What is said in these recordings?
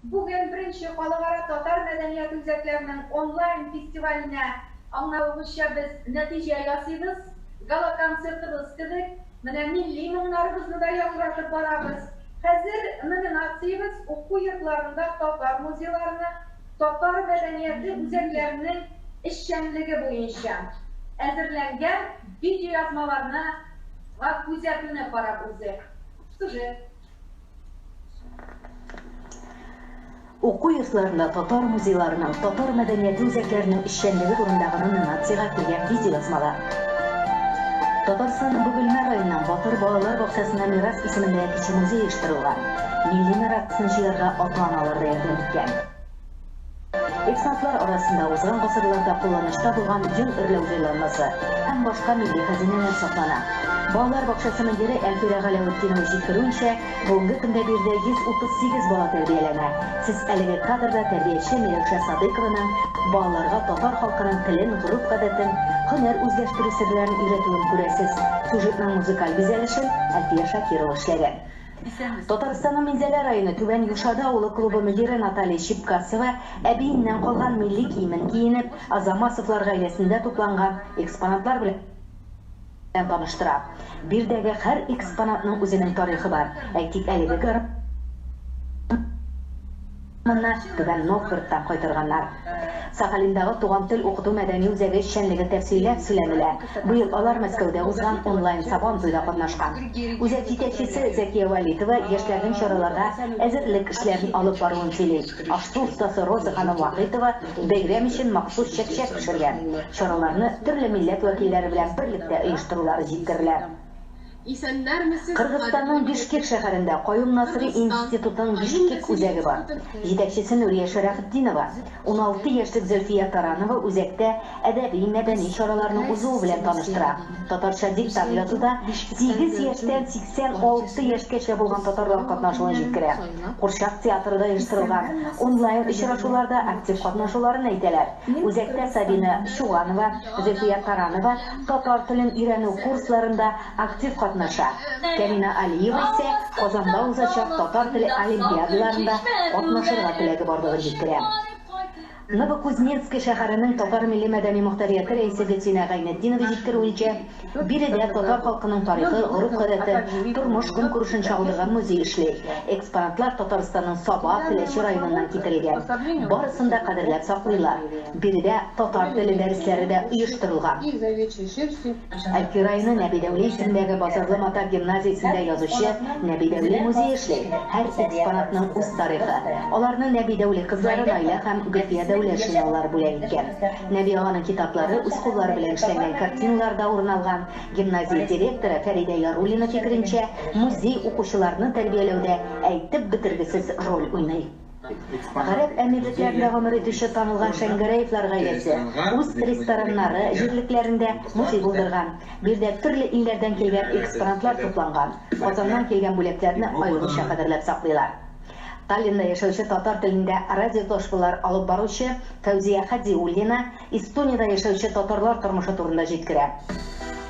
Бүген беренче Халыкара татар мәдәнияте үзәкләренең онлайн фестиваленә, аңлавыгызча, без нәтиҗә ясыйбыз. Гала-концертыбыз кебек, менә милли моңнарыбызны да яңгыратып барабыз. Хәзер номинациябез уку йортларында татар музейларының, татар мәдәнияте үзәкләренең эшчәнлеге буенча әзерләнгән видеоязмаларны га күзәтүне карап узыйк. Сюжет. Уку йортларында татар музейларының, татар мәдәнияте үзәкләренең эшчәнлеге турындагы номинациягә килгән видеоязмалар. Татарстанның Бөгелмә районының Батыр балалар бакчасында Мирас исемендәге кече музей оештырылган. Милли мирасны җыярга ата-аналар да ярдәм иткән. Экспонатлар арасында узган гасырларда кулланышта булган йон эрләү җайланмасы һәм башка милли хәзинәләр саклана. Балалар бакчасы мөдире Әлфирә Галәветдинова җиткерүенчә, бүгенге көндә биредә 138 бала тәрбияләнә. Сез әлеге кадрда тәрбияче Миләүшә Садыйкованың балаларга татар халкының телен, гореф-гадәтен, һөнәр үзләштерү серләрен өйрәтүен күрәсез. Сюжетның музыкаль бизәлешен Әлфия Шакирова эшләгән. Татарстанның Минзәлә районы Түбән Юшады авылы клубы мөдире Наталья Чепкасова әбиеннән калган милли киемен киенеп, Азамасовлар гаиләсендә тупланган экспонатлар белән таныштыра. Биредәге һәр экспонатның үзенең тарихы бар. Әйтик, әлеге гармунны Түбән Новгородтан кайтарганнар. Сахалиндагы Туган тел укыту-мәдәни үзәге эшчәнлеге тәфсилләп сөйләнелә. Быел алар Мәскәүдә узган онлайн Сабантуйда катнашкан. Үзәк җитәкчесе Зәкия Вәлитова яшьләрнең чараларга әзерлек эшләрен алып баруын сөйли. Аш-су остасы Роза ханым Вахитова бәйрәм өчен махсус чәкчәк пешергән. Чараларны төрле милләт вәкилләре белән берлектә оештырулары җиткерелә. Исәннәрмесез, Кыргызстанның кадерле Бишкек милләттәшләр! шәһәрендә Каюм Насыйри Кыргызстан, институтының Каюм Бишкек Насыйри үзәге бар. институтын Җитәкчесе Нурия Шәрәфетдинова. 16 яшьлек Зөлфия Таранова үзәктә әдәби, мәдәни Без чараларның ККС узуы белән системасы таныштыра. ягында. Татарча диктант Мисал өчен, язуда Бишкектән 8 Бөрҗү яшьтән 86 партиясенең яшькәчә булган 32 татарлар катнашуын вәкилләрен җиткерә. сайлап, Курчак театры да оештырылган. Исәннәрмесез, Онлайн кадерле очрашуларда актив милләттәшләр! катнашуларын әйтәләр. Мин Үзәктә Сабина Кыргызстаннан. Чуганова, Зөлфия Таранова татар телен өйрәнү курсларында актив катнаша. Кәминә Алиева исә Казанда узачак татар теле олимпиадаларында катнашырга теләге барлыгын җиткерә. Новокузнецк шәһәренең татар милли-мәдәни мохтарияте рәисе Гөлсинә Гайнетдинова җиткерүенчә, биредә татар халкының тарихы, гореф-гадәте, тормыш-көнкүрешен чагылдырган музей эшли. Экспонатлар Татарстанның Саба, Теләче районыннан китерелгән. Барысын да кадерләп саклыйлар. Биредә татар теле дәресләре дә оештырылган. Әлки районы Нәби Дәүли исемендәге Базарлы Матак гимназиясендә язучы Нәби Дәүли музее эшли. Һәр экспонатның үз тарихы. Аларны Нәби Дәүли кызлары Наилә һәм Гөлфия Дәүләшиналар бүләк иткән. Нәби аганың китаплары, үз куллары белән эшләнгән картиналар да урын алган. Гимназия директоры Фәридә Яруллина фикеренчә, музей укучыларны тәрбияләүдә әйтеп бетергесез роль уйный. Гарәп Әмирлекләрендә гомер итүче танылган Шәңгәрәевлар гаиләсе үз рестораннары җирлекләрендә музей булдырган. Биредә төрле илләрдән килгән экспонатлар тупланган. Казаннан килгән бүләкләрне аеруча кадерләп саклыйлар. Таллинда яшәүче татар телендә радиоташмалар алып баручы Фәүзия Хәдиуллина Эстониядә яшәүче татарлар тормышы турында җиткерә.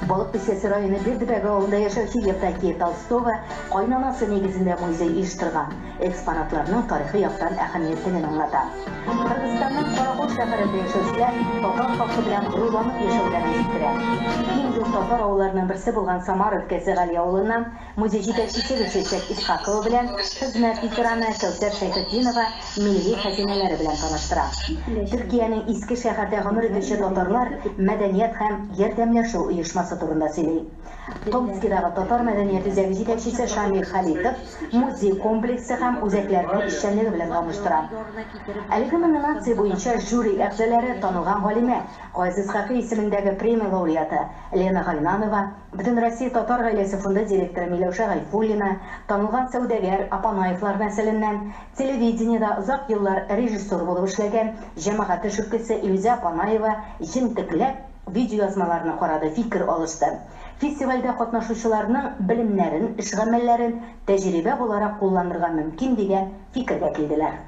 Балык Бистәсе районы Бердебәге авылында яшәүче Евдокия Толстова кайнанасы нигезендә музей оештырган, экспонатларның тарихи яктан әһәмиятлеген аңлата. Кыргызстанның Каракол шәһәрендә яшәүчеләр татар халкы белән горурланып яшәүләрен җиткерә. Иң зур татар авылларының берсе булган Самара өлкәсе Гали авылыннан Музей җитәкчесе Гөлчәчәк Исхакова белән хезмәт ветераны Кәүсәр Шәйхетдинова милли хәзинәләре белән таныштыра. Төркиянең Иске шәһәрдә гомер итүче татарлар мәдәният һәм ярдәмләшү оешмасы турында сөйли. Томскидагы татар мәдәният үзәге җитәкчесе Шамил Халитов музей комплексы һәм үзәкләренең эшчәнлеге белән таныштыра. Әлеге номинация буенча жюри әгъзалары танылган галимә, Гаяз Исхакый исемендәге премия лауреаты Лена Гайнанова, Бөтенроссия татар гаиләсе фонды директоры Миләүшә Гайфуллина, танылган сәүдәгәр Апанаевлар нәселеннән, телевидениедә озак еллар режиссер булып эшләгән җәмәгать эшлеклесе Илүзә Апанаева җентекләп видеоязмаларны карады, фикер алышты. Фестивальдә катнашучыларның белемнәрен, эш-гамәлләрен тәҗрибә буларак кулланырга мөмкин дигән фикергә килделәр.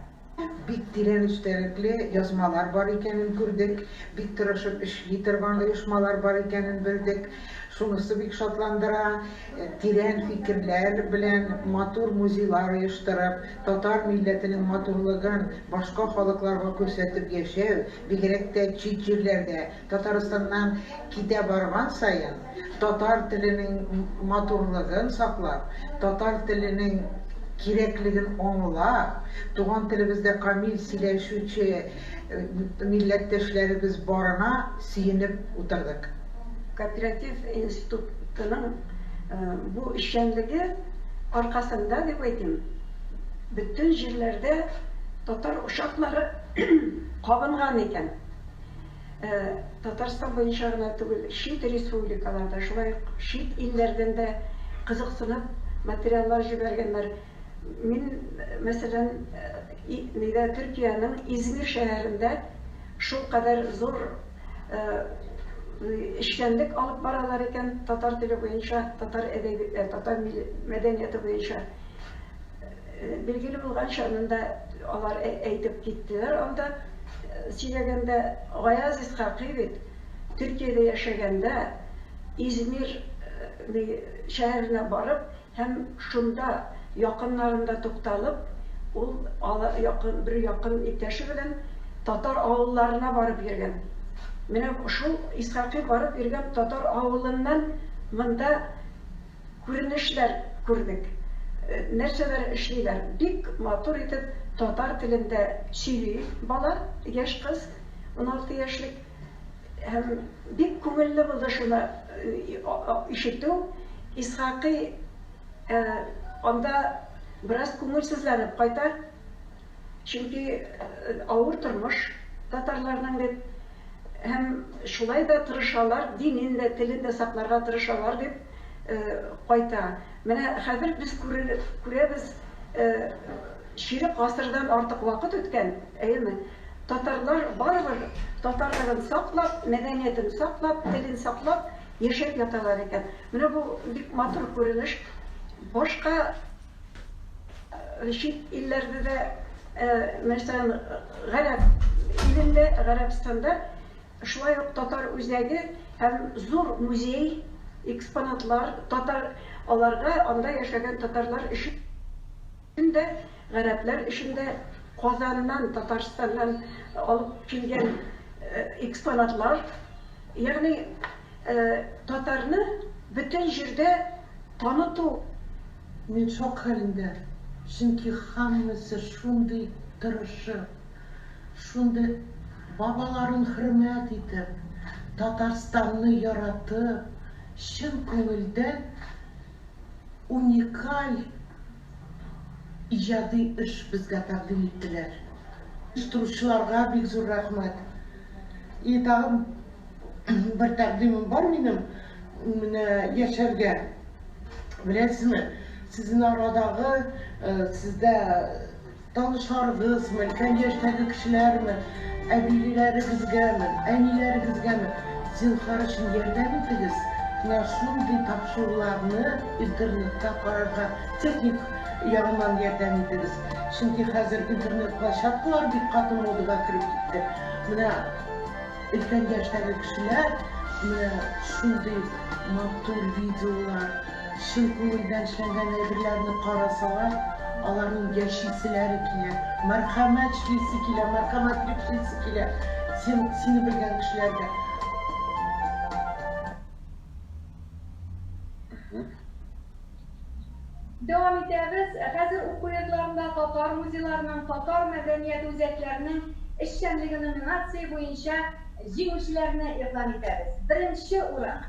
Бик тирән эчтәлекле язмалар бар икәнен күрдек, бик тырышып эшли торган оешмалар бар икәнен белдек. Шунысы бик шатландыра, тирән фикерләр белән матур музейлар оештырып, татар милләтенең матурлыгын башка халыкларга күрсәтеп яшәү, бигрәк тә чит җирләрдә, Татарстаннан китә барган саен, татар теленең матурлыгын саклап, татар теленең кирәклеген аңлап, туган телебездә камил сөйләшүче милләттәшләребез барына сөенеп утырдык. Кооператив институтының бу эшчәнлеге аркасында, дип әйтим, бөтен җирләрдә татар учаклары кабынган икән. Татарстан буенча гына түгел, чит республикаларда, шулай ук чит илләрдән дә кызыксынып материаллар җибәргәннәр. Мин, мәсәлән, нидә Төркиянең Измир шәһәрендә шулкадәр зур эшчәнлек алып баралар икән татар теле буенча, татар әдәби, татар мәдәнияте буенча. Билгеле булганча, монда алар әйтеп киттеләр анда сөйләгәндә, Гаяз Исхакый бит Төркиядә яшәгәндә Измир шәһәренә барып һәм шунда якыннарында тукталып, ул якын бер якын иптәше белән татар авылларына барып йөргән. Менә шул Исхакый барып йөргән татар авылыннан монда Күренешләр күрдек. Нәрсәләр эшлиләр? Бик матур итеп татар телендә сөйли бала, яшь кыз, 16 яшьлек. Һәм бик күңелле булды шуны ишетү. Исхакый анда бераз күңелсезләнеп кайта. Чөнки авыр тормыш татарларның дип һәм шулай да тырышалар, динен дә, телен дә сакларга тырышалар дип кайта. Менә хәзер без күрәбез, чирек гасырдан артык вакыт үткән, әйеме? Татарлар барыбер татарлыгын саклап, мәдәниятен саклап, телен саклап яшәп яталар икән. Менә бу бик матур күренеш. Башка Чит илләрдә дә, мәсәлән, гарәп илендә, Гарәбстанда шулай ук татар үзәге һәм зур музей, экспонатлар, татар аларга анда яшәгән татарлар өчен дә, гарәпләр өчен дә Казаннан, Татарстаннан алып килгән экспонатлар, ягъни татарны бөтен җирдә таныту. Мин шок хәлендә, чөнки һәммәсе шундый тырышып, шундый бабаларын хөрмәт итеп, Татарстанны яратып, чын күңелдән уникаль иҗади эш безгә тәкъдим иттеләр. Оештыручыларга бик зур рәхмәт. И тагын бер тәкъдимем бар минем, менә яшәргә. Беләсезме, сезнең арадагы, сездә танышларыгызмы, өлкән яшьтәге кешеләрме, әбиләрегезгәме, әниләрегезгәме, зинһар өчен ярдәм итегез, менә шундый тапшыруларны интернетта карарга техник ягыннан ярдәм итегез. Чөнки хәзер интернет-площадкалар бик каты модага кереп китте. Менә Өлкән яшьтәге кешеләр менә шундый матур видеолар, чын күңелдән эшләнгән әйберләрне карасалар, аларның яшиселәре килә, мәрхәмәт эшлисе килә, мәрхәмәтлек эшлисе килә син, сине белгән кешеләргә. Дәвам итәбез. Хәзер уку йортларында татар музейларының, татар мәдәнияте үзәкләренең эшчәнлеге номинация буенча җиңүчеләрне игълан итәбез. Беренче урын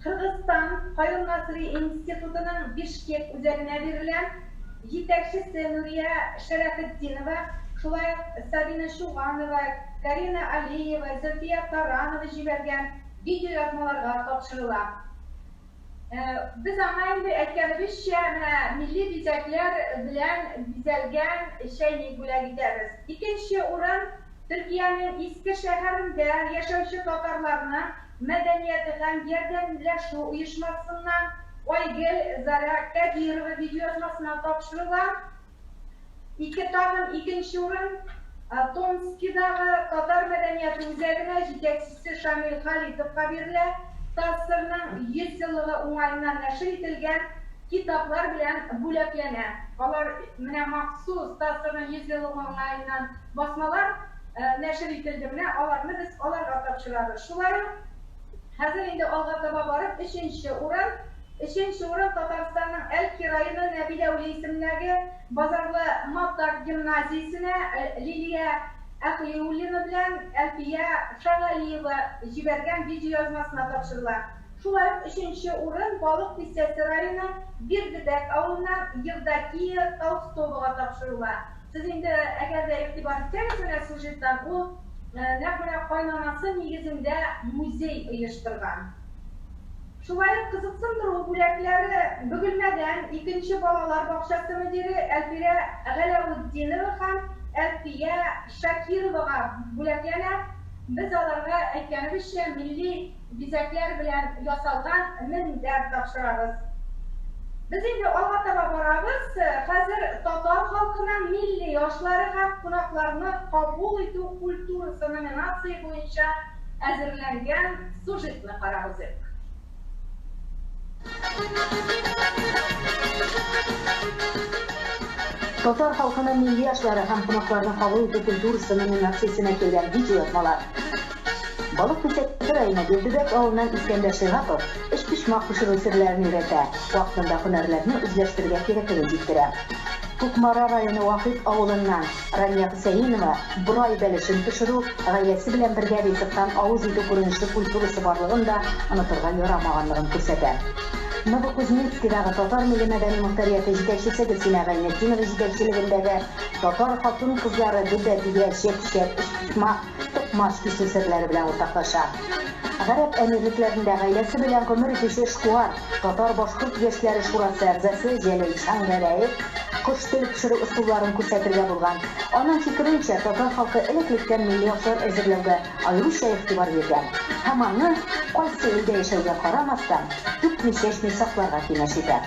Кыргызстан Каюм Насыйри институтының Бишкек үзәгенә бирелә. Җитәкчесе Нурия Шәрәфетдинова, шулай ук Сабина Чуганова, Карина Алиева, Зөлфия Таранова җибәргән видеоязмаларга тапшырыла. Без аңа инде әйткәнебезчә, менә милли бизәкләр белән бизәлгән чәйник бүләк итәбез. Икенче урын Төркиянең Иске шәһәрендә яшәүче татарларның мәдәнияте һәм ярдәмләшү оешмасыннан Айгел Заря Кәбирова видеоязмасына тапшырыла. Ике тагын икенче урын. Томскидагы Татар мәдәнияте үзәгенә, җитәкчесе Шамил Халитовка бирелә. ТАССРның 100 еллыгы уңаеннан нәшер ителгән китаплар белән бүләкләнә. Алар менә махсус ТАССРның 100 еллыгы уңаеннан басмалар нәшер ителде. Менә аларны без аларга тапшырабыз. Шулай ук хәзер инде алга таба барып, өченче урын. Өченче урын Татарстанның Әлки районы Нәби Дәүли исемендәге Базарлы Матак гимназиясенә Лилия Әхлиуллина белән Әлфия Шагалиева җибәргән видеоязмасына тапшырыла. Шулай ук өченче урын Балык Бистәсе районы Бирдебәк авылыннан Евдокия Толстовага тапшырыла. Сез инде, әгәр дә игътибар итсәгез, менә сюжеттан, ул нәкъ менә кайнанасы нигезендә музей оештырган. Шулай ук кызыксындыру бүләкләре Бөгелмәдән икенче балалар бакчасы мөдире Әлфирә Галәүтдинова һәм Әлфия Шакировага бүләкләнә. Без аларга, әйткәнебезчә, милли бизәкләр белән ясалган мендәр тапшырабыз. Без инде алга таба барабыз. Хәзер татар халкының милли ашлары һәм кунакларны кабул итү культурасы номинация буенча әзерләнгән сюжетны карап узыйк. Татар халкының милли ашлары һәм кунакларны кабул итү культурасы номинациясенә килгән видеоязмалар. Балык Бистәсе районы Бирдебәк авылыннан Искәндәр Шиһапов өчпочмак пешерү серләрен өйрәтә, вакытында һөнәрләрне үзләштерергә кирәклеген җиткерә. Кукмара районы Вахит авылыннан Рания Хөсәенова борай бәлешен пешерү, гаиләсе белән бергә ризыктан авыз итү күренеше культурасы барлыгын да онытырга ярамаганлыгын күрсәтә. Новокузнецкидагы татар милли-мәдәни мохтарияте җитәкчесе Гөлсинә Гайнетдинова җитәкчелегендәге татар хатын-кызлары гөбәдия, чәкчәк, өчпочмак, токмач кисү серләре белән уртаклаша. Гарәп Әмирлекләрендә гаиләсе белән гомер итүче эшкуар, Татар-башкорт яшьләре шурасы әгъзасы Җәлил Шәңгәрәев кош теле пешерү ысулларын күрсәтергә булган. Аның фикеренчә, татар халкы элек-электән милли ашлар әзерләүгә аеруча игътибар биргән һәм аны, кайсы илдә яшәүгә карамастан, түкми-чәчми сакларга киңәш итә.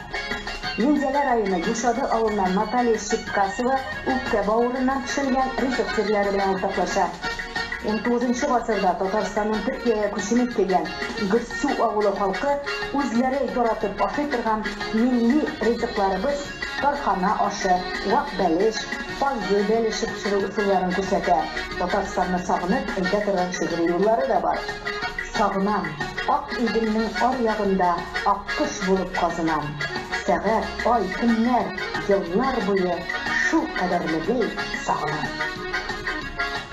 Минзәлә районы Юшады авылыннан Наталья Щепкасова үпкә бавырыннан пешерелгән ризык серләре белән уртаклаша. Унтугызынчы гасырда Татарстаннан Төркиягә күченеп килгән Гөрсу авылы халкы үзләре яратып ашый торган милли ризыкларыбыз, тархана ашы, вак бәлеш, казы бәлеше пешерү ысулларын күрсәтә. Татарстанны сагынып әйтә торган шигъри юллары да бар. Сагынам, Ак Иделнең аръягында аккош булып казынам. Сәгать, ай, көннәр, еллар буе шулкадәрледәй сагынам.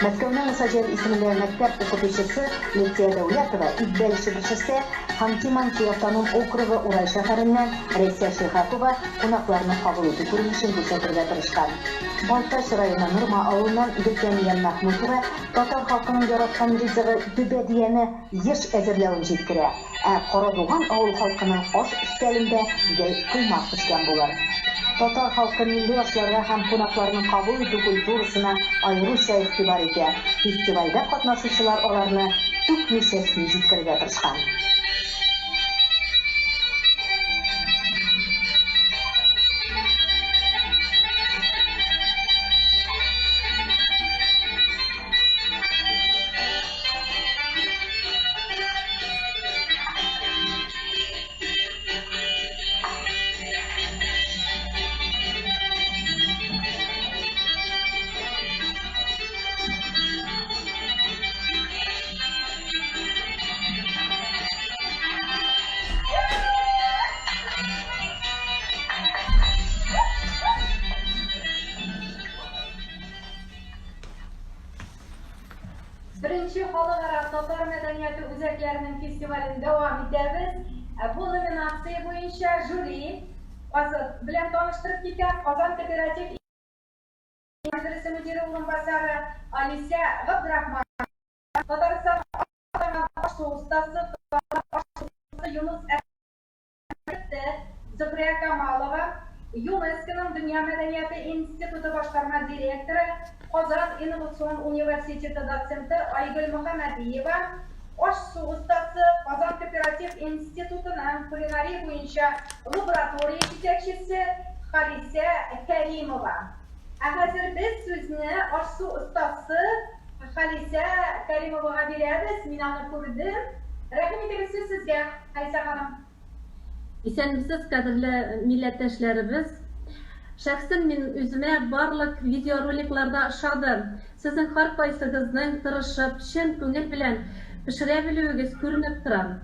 Мәскәүнең Муса Җәлил исемендәге мәктәп укытучысы Люция Дәүләтова ит бәлеше пешерсә, Ханты-Манси автоном округы Урай шәһәреннән Рәйсә Шиһапова кунакларны кабул итү күренешен күрсәтергә тырышкан. Балтач районы Норма авылыннан Гөлфәния Мәхмүтова татар халкының яраткан ризыгы гөбәдияне еш әзерләвен җиткерә. Ә Карадуган авыл халкының аш өстәлендә гел коймак пешкән булыр. Татар халкы милли ашларга һәм кунакларны кабул итү культурасына аеруча игътибар итә, фестивальдә катнашучылар аларны түкми-чәчми җиткерергә тырышкан. Беренче халыкара татар мәдәнияте үзәкләренең фестивален дәвам итәбез. Ә бу номинация буенча жюри белән таныштырып китә Казан кооператив мәдрәсә мөдире урынбасары Алисә Габдрахманова, Татарстан аш-су остасы, аш-су Юныс Зөһрә Камалова, ЮНЕСКОның Дөнья мәдәнияте институты башкарма директоры, Казан инновацион университеты доценты Айгөл Мөхәммәдиева, аш-су остасы, Казан кооператив институтының кулинария буенча лаборатория җитәкчесе Халисә Кәримова. Ә хәзер без сүзне аш-су остасы Халисә Кәримовага бирәбез. Мин аны күрдем. Рәхим итегез, сүз сезгә, Халисә ханым. Исәнмесез, кадерле милләттәшләребез! Шәхсән мин үземә барлык видеороликлар да ошады. Сезнең һәркайсыгызның тырышып, чын күңел белән пешерә белүегез күренеп тора.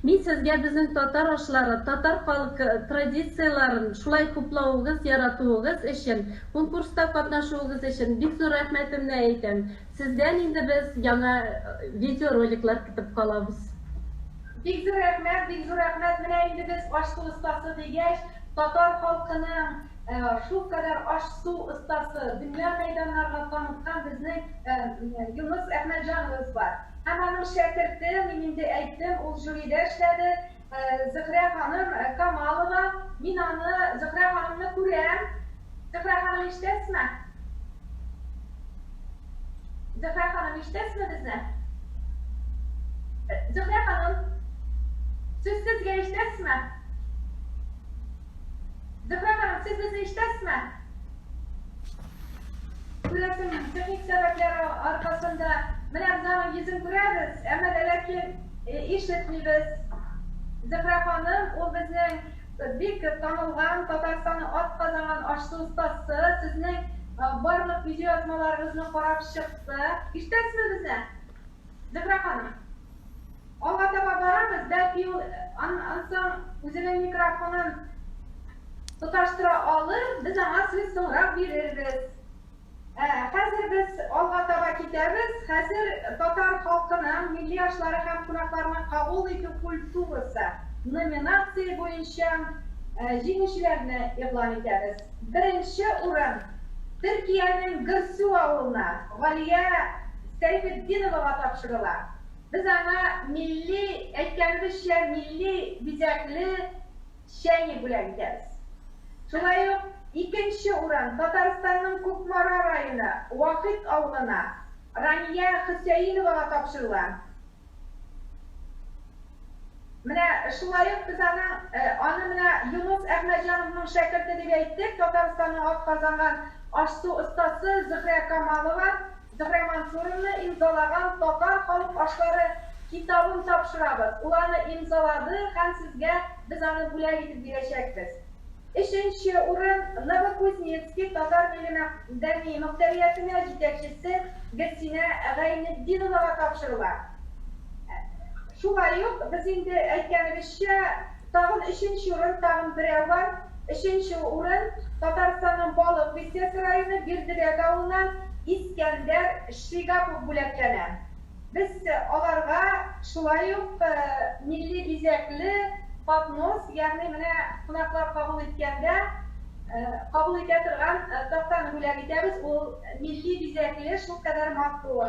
Мин сезгә безнең татар ашлары, татар халкы традицияләрен шулай хуплавыгыз, яратуыгыз өчен, конкурста катнашуыгыз өчен бик зур рәхмәтемне әйтәм. Сездән инде без яңа видеороликлар көтеп калабыз. Бик зур рәхмәт, бик зур рәхмәт. Менә инде без аш-су остасы дигәч, татар халкының шулкадәр аш-су остасы, дөнья мәйданнарга таныткан безнең Юныс Әхмәтҗановыбыз бар. Һәм аның шәкерте, мин инде әйттем, ул жюрида эшләде, Зөһрә ханым Камалова. Мин аны, Зөһрә ханымны күрәм. Зөһрә ханым, ишетәсезме? Зөһрә ханым, ишетәсезме безне? Зөһрә ханым, сүз сезгә, ишетәсезме? Зөһрә ханым, сез безне ишетәсезме? Күрәсең, техник сәбәпләр аркасында менә без аның йөзен күрәбез, әмма дә ләкин ишетмибез. Зөһрә ханым, ул безнең бик танылган Татарстанның атказанган аш-су остасы, сезнең барлык видеоязмаларыгызны карап чыкты. Ишетәсезме безне? Зөһрә ханым. Алга таба барабыз, бәлки ул аннан соң үзенең микрофонын тоташтыра алыр, без аңа сүз соңрак бирербез. Ә хәзер без алга таба китәбез. Хәзер татар халкының милли ашлары һәм кунакларны кабул итү культурасы номинация буенча җиңүчеләрне игълан итәбез. Беренче урын Төркиянең Гөрсү авылына Галия Сәйфетдиновага тапшырыла. Без аңа милли, әйткәнебезчә, милли бизәкле чәйник бүләк итәбез. Шулай ук икенче урын Татарстанның Кукмара районы Вахит авылына Рания Хөсәеновага тапшырыла. Менә шулай ук без аның, аны менә Юныс Әхмәтҗановның шәкерте дип әйттек, Татарстанның атказанган аш-су остасы Зөһрә Камалова, Зөһрә Мансуровна имзалаган Татар халык ашлары китабын тапшырабыз. Ул аны имзалады һәм сезгә без аны бүләк итеп бирәчәкбез. Өченче урын Новокузнецки татар милли мәдәни мохтәриятенә җитәкчесе Гөлсинә Гайнетдиновага тапшырыла. Шулай ук, без инде әйткәнебезчә, тагын өченче урын, тагын берәү бар. Өченче урын Татарстанның Балык Бистәсе районы Бирдебәк авылыннан Искәндәр Шигапов бүләкләнә. Без аларга шулай ук милли бизәкле поднос, ягъни менә кунаклар кабул иткәндә кабул итә торган тактаны бүләк итәбез. Ул милли бизәкле, шулкадәр матур.